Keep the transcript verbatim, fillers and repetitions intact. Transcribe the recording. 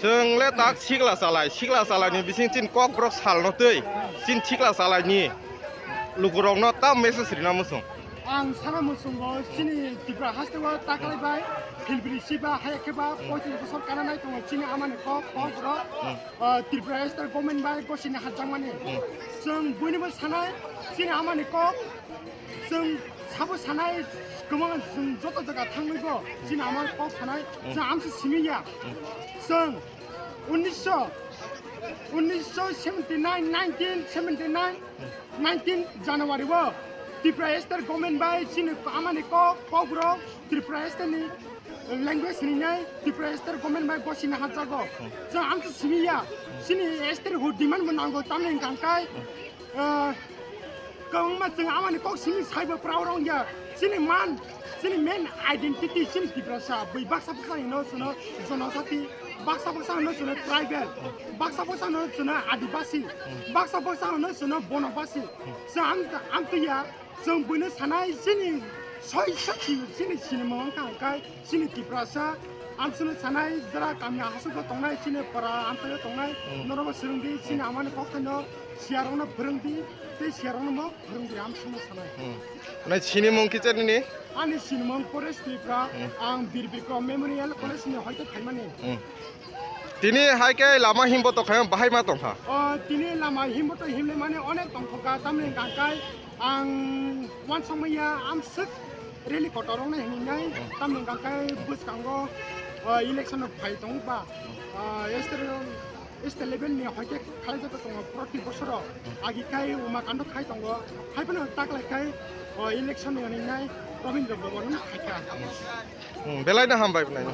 Chwng le tak sikla chalai, sikla chalai ni bising chin kok borok sal no twi, chin sikla chalai ni lukurok no tam message rina muchung. Ang sana muchungo chini Tripura haste o taklai bai, philbiri siba, haya kheba, poitris bosor kana nai tongo chini amani kok, kok borok. Hmm. Ah, Tripura State Government bai gosini hajjakmani. Hmm. Chwng buinibo sanai, chini amani kok, chwng sabo sanai, kwmang chwng joto jaga thangwibo, chini amani kok sanai, hmm, chwng amsa simi ya. Hmm. Chwng unnisho, unnisho seventy nine, nineteen seventy nine, nineteen January o Tripura State Government bai chini amani kok, kok borok Tripura State ni language hinwi nai Tripura State Government bai gosini hajjago. Hmm. Chwng amsa simi ya. Hmm. Chini State hud demand bo nango tamni hwnkha khe, hmm, ah, kwbangma chwng amani kok simi saibo pura oro wngya. Chini man, chini main identity chini Tiprasa. Bui baksa baksa hino chwngno jonojati, baksa baksa hino chwngno tribal, baksa baksa hino chwngno adibasi, hmm, baksa baksa hino chwngno bonobasi. Hmm. Chwng am, amtwi ya. Chwng buino sanai chini soi sakti chini sinimung wngkha hwnkhe chini Tiprasa. Amsino sanai jera kami hasugo tongnai chini para amchaio tongnai, hmm, norokbo swrwngdi chini, hmm, amani kokthaino siyarokno phwrwngdi tei siyarokno mo phwrwngdi amsino sanai. Hmm. Nai sinimung kicha nini? Ani sinimung Paresh Tripura, hmm, ang Bir Bikram Memorial College ni hoite phaimani. Hmm. Tini hai khe lama himbo tokha, bahai ma tongkha. O, tini lama himbo to himle mane onek tongkha, tamni hwnkha khe ang uansukmaya amswk rally kotor wngnai hinwi nai, hmm, tamni hwnkha khe bwskango, o, election no phai tongo ba, o, state, state level ni hoite khlai jagwi tongo proti bosoro, agi khai Umakando khai tongo, hai phano taklai khai, o, election ni hinwi nai Robindra Bhavan no khai kha. Hmm, belai no hambai bwnai.